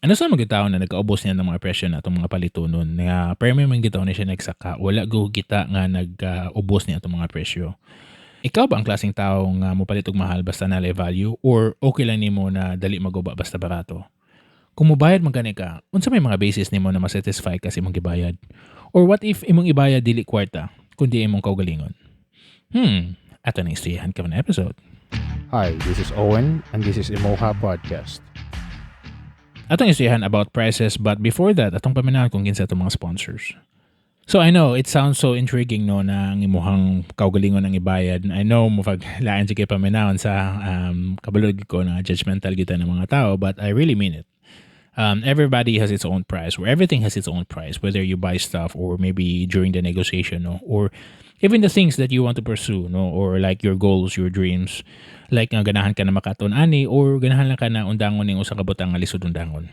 Ano sa mga tao na nagkaubos niya ng mga presyo na atong mga palitonon nga permi man gid ni siya nagsaka, wala go kita nga nagkaubos niya atong mga presyo. Ikaw ba ang klaseng tao nga mopalit og mahal basta naa value or okay lang nimo na dali maguba basta barato? Kung mobayad man gani ka, unsa may mga basis nimo na masatisfy ka sa imong gibayad? Or what if imong ibayad dili kwarta, kundi imong kaugalingon? Ato nang istoryahan karon episode. Hi, this is Owen, and this is Imoha Podcast. Atong istoryahan about prices, but before that, atong paminawon kung kinsa atong mga sponsors. So I know it sounds so intriguing, no, na ang imuhang kaugalingon ang ibayad. I know mo pag lain sige paminawon sa kabalo ko na judgmental kita ng mga tao, but I really mean it. Everybody has its own price, or everything has its own price, whether you buy stuff or maybe during the negotiation, no, or even the things that you want to pursue, no, or like your goals, your dreams, like nga ganahan ka na makaton ani or ganahan lang ka na undangon ning usa ka butang nga lisod undangon.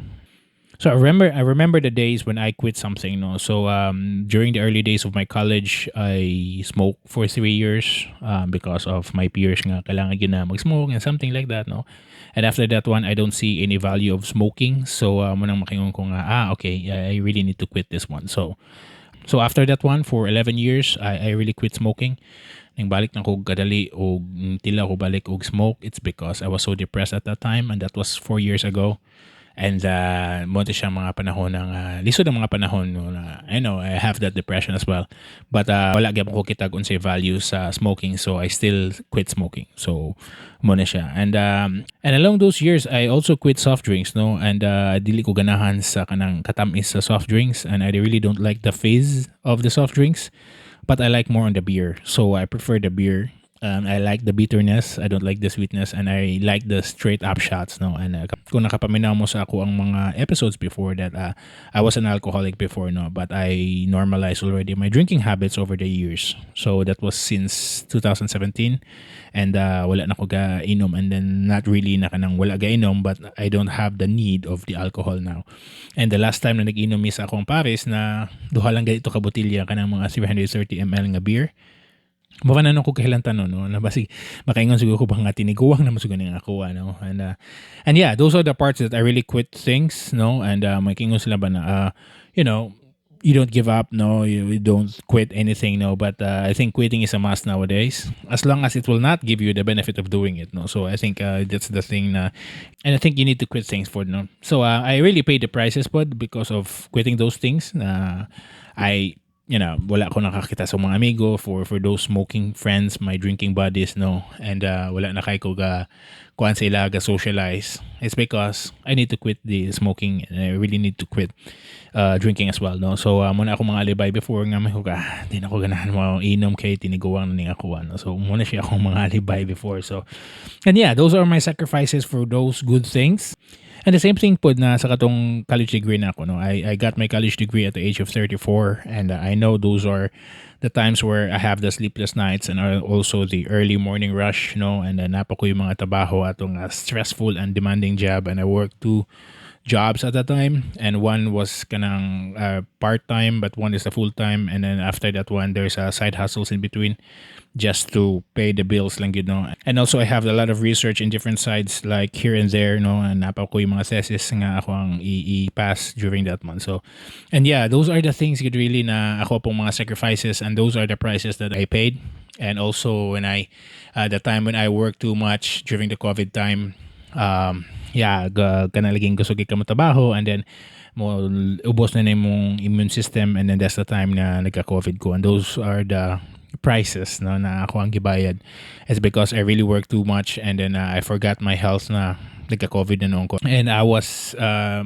So I remember the days when I quit something, no. So during the early days of my college, I smoked for 3 years because of my peers nga kailangan gyud na mag-smoke and something like that, no. And after that one, I don't see any value of smoking. So mao nang makaingon ko nga, "Ah, okay, I really need to quit this one." So after that one, for 11 years, I really quit smoking. Nang balik na ko kadali og tila ko balik og smoke, it's because I was so depressed at that time, and that was 4 years ago. And mao to siya mga panahon ng lisod ang mga panahon, no, na I know I have that depression as well. But wala gyud ko kitag unsay value sa smoking, so I still quit smoking. So mao na siya. And along those years, I also quit soft drinks, no, and dili ko ganahan sa kanang katamis sa soft drinks, and I really don't like the fizz of the soft drinks, but I like more on the beer. So I prefer the beer. I like the bitterness. I don't like the sweetness, and I like the straight up shots. No, and kung nakapaminaw mo sa akoang mga episodes before that, I was an alcoholic before, no, but I normalized already my drinking habits over the years. So that was since 2017, and wala na ko ga inom, and then not really na kanang wala ga inom, but I don't have the need of the alcohol now. And the last time na nag-inom mi sa akong pares na duha lang ganito ka botelya, kanang mga 330 ml nga beer. Mao na ko kahilantan, no, na basig makaingon siguro ko ba nga tiniguang naman siguro ning ako, ano. And yeah, those are the parts that I really quit things, no, and makaingon sila ba na you don't give up, no, you don't quit anything, no, but I think quitting is a must nowadays, as long as it will not give you the benefit of doing it, no. So I think that's the thing na, and I think you need to quit things for, no. So I really paid the prices but because of quitting those things na I wala ko nakakita sa mga amigo for those smoking friends, my drinking buddies, no. And wala na kay ko ga kuan sa ila ga socialize. It's because I need to quit the smoking and I really need to quit drinking as well, no. So mao na ako mga alibay before nga may ko ga, di na ko ganahan mo inom kay tiniguang na ning ako, ano. So mao na siya akong mga alibay before. So and yeah, those are my sacrifices for those good things. And the same thing pod na sa katong college degree na ako, no. I got my college degree at the age of 34, and I know those are the times where I have the sleepless nights and also the early morning rush, no. And naa pa ko yung mga trabaho atong stressful and demanding job, and I worked two jobs at that time, and one was kanang part-time, but one is a full-time, and then after that one there's side hustles in between just to pay the bills lang. And also I have a lot of research in different sides, like here and there, no, and naa pa ko yung mga thesis nga ako ang i-pass during that month. So and yeah, those are the things gud really na ako pong mga sacrifices, and those are the prices that I paid. And also when I the time when I worked too much during the COVID time, yeah, kana laging gusto ka mo trabaho and then mo ubos na imong immune system, and then that's the time na nagka-COVID ko, and those are the prices, no, na ako ang gibayad. It's because I really worked too much and then I forgot my health na nagka-COVID na noon ko and I was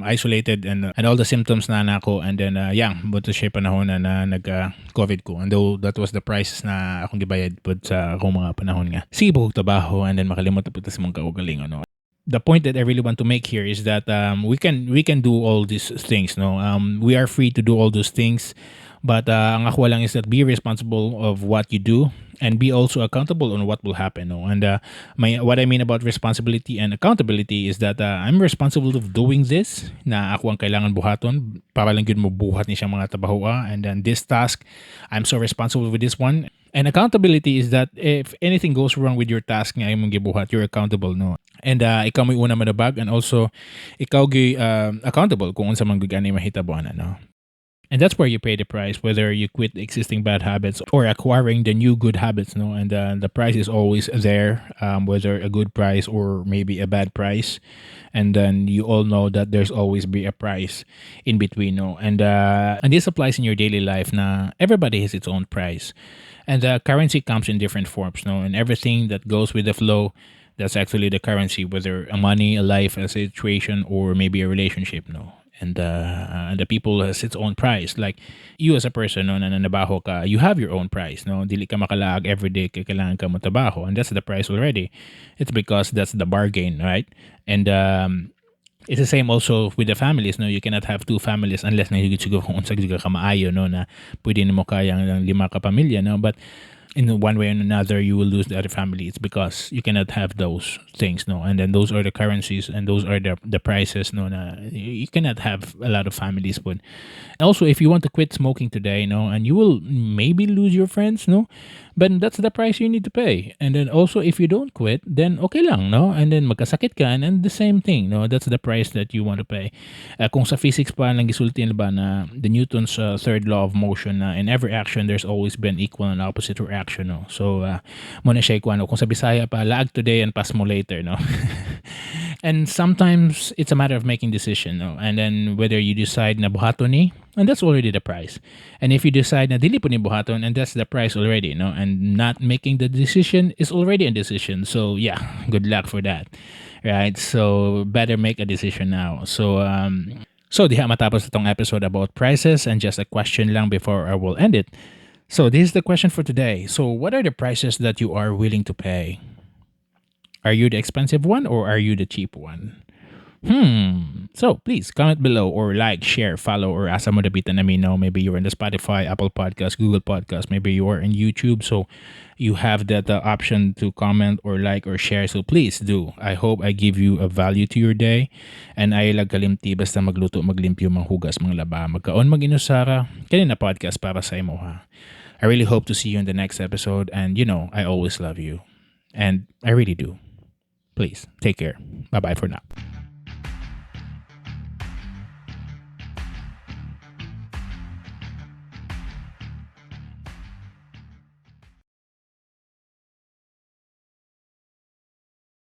isolated and all the symptoms na nako, and then yeah, mao to siya panahon na nagka-COVID ko, and though that was the price na akong gibayad pud sa akong mga panahon nga sige po trabaho and then makalimot na pud sa imong kaugalingon, no. The point that I really want to make here is that we can do all these things, no. We are free to do all those things, but ang ako lang is that be responsible of what you do and be also accountable on what will happen, no. And my what I mean about responsibility and accountability is that I'm responsible of doing this na ako ang kailangan buhaton para lang gyud mo buhat ni siyang mga trabaho, and then this task, I'm so responsible with this one. And accountability is that if anything goes wrong with your task nga imong gibuhat, you're accountable, no? And ikaw may una manabag and also ikaw gyud accountable kung unsa man gyud ani mahitabo ana, no? And that's where you pay the price, whether you quit the existing bad habits or acquiring the new good habits, no? And the price is always there, whether a good price or maybe a bad price. And then you all know that there's always be a price in between, no? And this applies in your daily life na everybody has its own price. And the currency comes in different forms, no? And everything that goes with the flow, that's actually the currency, whether a money, a life, a situation, or maybe a relationship, no? And the people has its own price. Like you as a person, no, na nanabaho ka, you have your own price, no? Dili ka makalaag every day kay kailangan ka motrabaho, and that's the price already. It's because that's the bargain, right? And it's the same also with the families, no? You cannot have two families unless na higit siguro kung unsa gyud ka kamaayo, no, na pwede nimo kayang lima ka pamilya, no? But in one way or another, you will lose the other family. It's because you cannot have those things, no? And then those are the currencies and those are the prices, no, na you cannot have a lot of families. But also, if you want to quit smoking today, no, and you will maybe lose your friends, no, but that's the price you need to pay. And then also, if you don't quit, then okay lang, no? And then magkasakit ka, and then the same thing, no? That's the price that you want to pay. Kung sa physics pa lang gisulti ba na the Newton's third law of motion na in every action there's always been equal and opposite reaction, no? So mao na siya kuan, no? Kung sa Bisaya pa, laag today and pass mo later, no? And sometimes it's a matter of making decision, no? And then whether you decide na buhaton ni, and that's already the price. And if you decide na dili pud ni buhaton, and that's the price already, no? And not making the decision is already a decision. So yeah, good luck for that, right? So better make a decision now. So diha matapos itong episode about prices, and just a question lang before I will end it. So this is the question for today. So what are the prices that you are willing to pay? Are you the expensive one or are you the cheap one? So please comment below or like, share, follow, or asa mo dapitan namin, no? Maybe you're in the Spotify, Apple Podcast, Google Podcast. Maybe you are in YouTube. So you have that option to comment or like or share. So please do. I hope I give you a value to your day. And ayaw lag kalimti basta magluto, maglimpyo, manghugas, manglaba, magkaon, mag-inusara. Kani na podcast para sa imo ha. I really hope to see you in the next episode. And I always love you. And I really do. Please take care. Bye-bye for now.